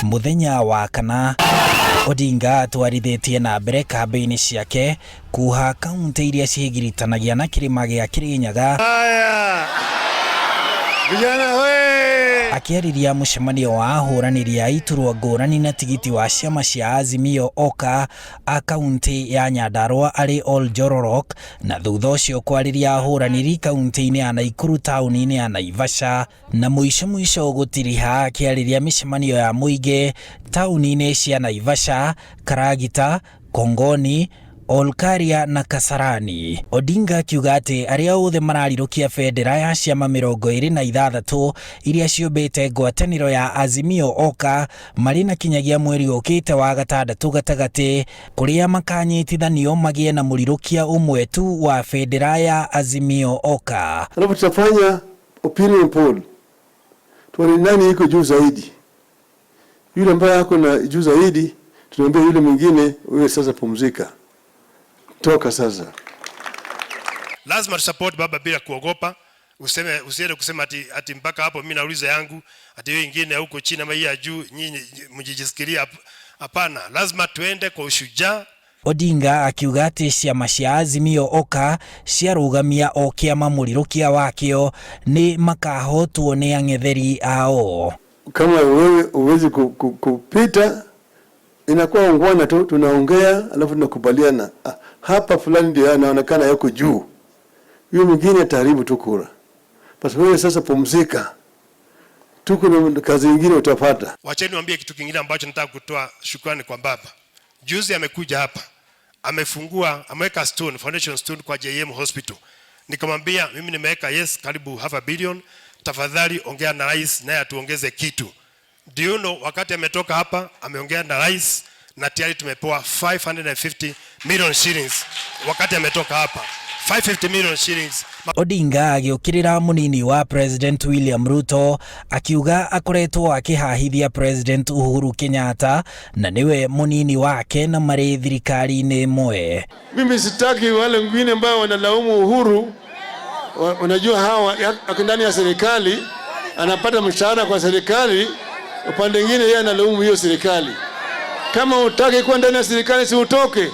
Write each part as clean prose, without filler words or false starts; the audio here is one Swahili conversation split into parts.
Mũthenya wa kana Odinga atwarithĩtie na mbere kambĩini ciake kuha kaunti iria ciĩgiritanagia na kĩrĩma gĩa Kĩrĩnyaga. Haya vijana we, akĩarĩria mũcemanio wa ahũranĩri a iturwa ngũrani na tigiti wa ciama cia Azimio Oka a kaunti ya Nyandarua arĩ Oljororok, na thutha ũcio kwarĩria ahũranĩri kaunti-inĩ ya Naikuru taũni-inĩ ya Naivasha, na mũico mũico gũtiriha akĩarĩria mĩcemanio ya mũingĩ taũni-inĩ cia Naivasha, Karagita, Kongoni, Olkaria na Kasarani. Odinga akiuga atĩ arĩa othe mararirũkia bendera ya ciama 26 iria ciũmbĩte ngwatanĩro ya Azimio Oka marĩ na kinyagia mweri ũkĩte wa gatandatũ gatagatĩ kũrĩa makanyitithanio magĩe na mũrirũkia ũmwe tu wa bendera ya Azimio Oka. Alafu tutafanya opinion poll tuone nani iko juu zaidi. Yule ambaye ako na juu zaidi tunaambia yule mwingine, wewe sasa pumzika, toka sasa. Lazima tusupport baba bila kuogopa. Useme, usiende kusema ati mpaka hapo mimi nauliza yangu, ati hiyo ingine huko chini ama hii ya juu, nyinyi mjijisikilia. Hapana, lazima tuende kwa ushujaa. Odinga akiuga atĩ ciama cia Azimio Oka ciarũgamia o kĩama mũrirũkia wakĩo nĩ makahotwo nĩ ang'etheri ao. Kama wewe uwezi kupita, inakuwa ungwana tu, tunaongea alafu tunakubaliana, hapa fulani ndio anaonekana yuko juu, yule mwingine ataharibu tu kura. Basi wewe sasa pumzika, tuko na kazi nyingine utapata. Wacheni niwaambie kitu kingine ambacho nataka kutoa shukrani kwa baba. Juzi amekuja hapa, amefungua, ameweka stone, foundation stone kwa JM Hospital. Nikamwambia mimi nimeweka yes karibu half a billion, tafadhali ongea na rais naye atuongeze kitu. Do you know, wakati ametoka hapa ameongea na rais na tayari tumepewa 550 million shillings wakati ametoka hapa. 550 million shillings. Odinga agĩũkĩrĩra mũnini wa President William Ruto akiuga akoretwo akĩhahithia President Uhuru Kenyatta na nĩwe mũnini wake na marĩ thirikari-inĩ ĩmwe. Mimi sitaki wale wengine ambao wanalaumu Uhuru. Unajua hawa wako ndani ya serikali, anapata mshahara kwa serikali, upande mwingine yeye analaumu hiyo serikali. Kama hutaki kuwa ndani ya serikali, si utoke.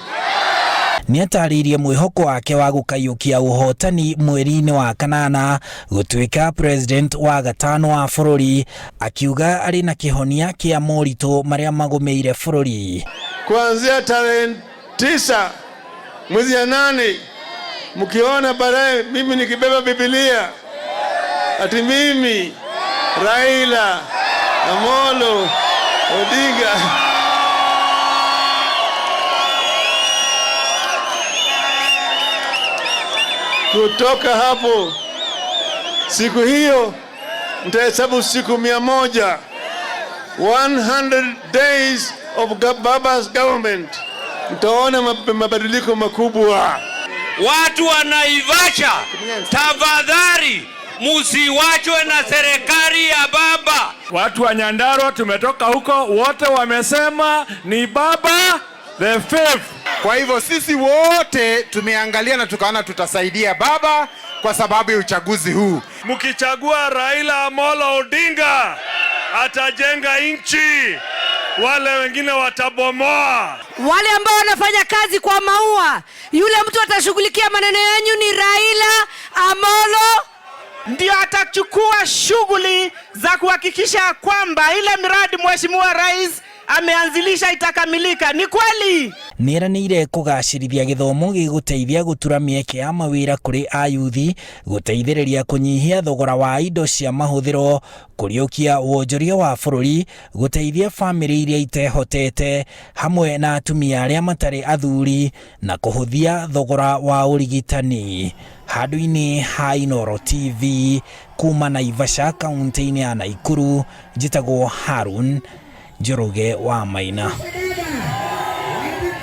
Nĩatarĩirie mwĩhoko wake wa gũkaiyũkia ũhotani mweri-inĩ wa kanana gũtuĩka president wa gatano wa bũrũri, akiuga arĩ na kĩhonia kĩa moritũ marĩa magũmĩire bũrũri. Kuanzia tarehe 9 mwezi ya 8, mkiona baadaye mimi nikibeba Biblia ati mimi Raila Amolo Odinga kutoka hapo, siku hiyo mtahesabu siku 100, 100 days of Baba's government. Mtaona mabadiliko makubwa. Watu wa Naivasha, tafadhali msiwachwe na serikali ya baba. Watu wa Nyandarua tumetoka huko, wote wamesema ni baba the fifth. Kwa hivyo sisi wote tumeangalia na tukaona tutasaidia baba kwa sababu ya uchaguzi huu. Mkichagua Raila Amolo Odinga atajenga nchi, wale wengine watabomoa. Wale ambao wanafanya kazi kwa maua, yule mtu atashughulikia maneno yenu ni Raila Amolo. Ndio atachukua shughuli za kuhakikisha kwamba ile miradi Mheshimiwa Rais ameanzilisha itakamilika. Ni kweli? Nĩeranĩire kũgacĩrithia gĩthomo gĩgũteithia gũtura mĩeke ya mawĩra kũrĩ ayuthi, gũteithĩrĩria kũnyihia thogora wa indo cia mahũthĩro, kũriũkia wonjoria wa bũrũri, gũteithia bamĩrĩ iria itehotete hamwe na atumia arĩa matarĩ athuri, na kũhũthia thogora wa ũrigitani. Handũ-inĩ ha Inooro TV kuma Naivasha kaunti-inĩ ya Naikuru, njĩtagwo Harun Njoroge wa Maina.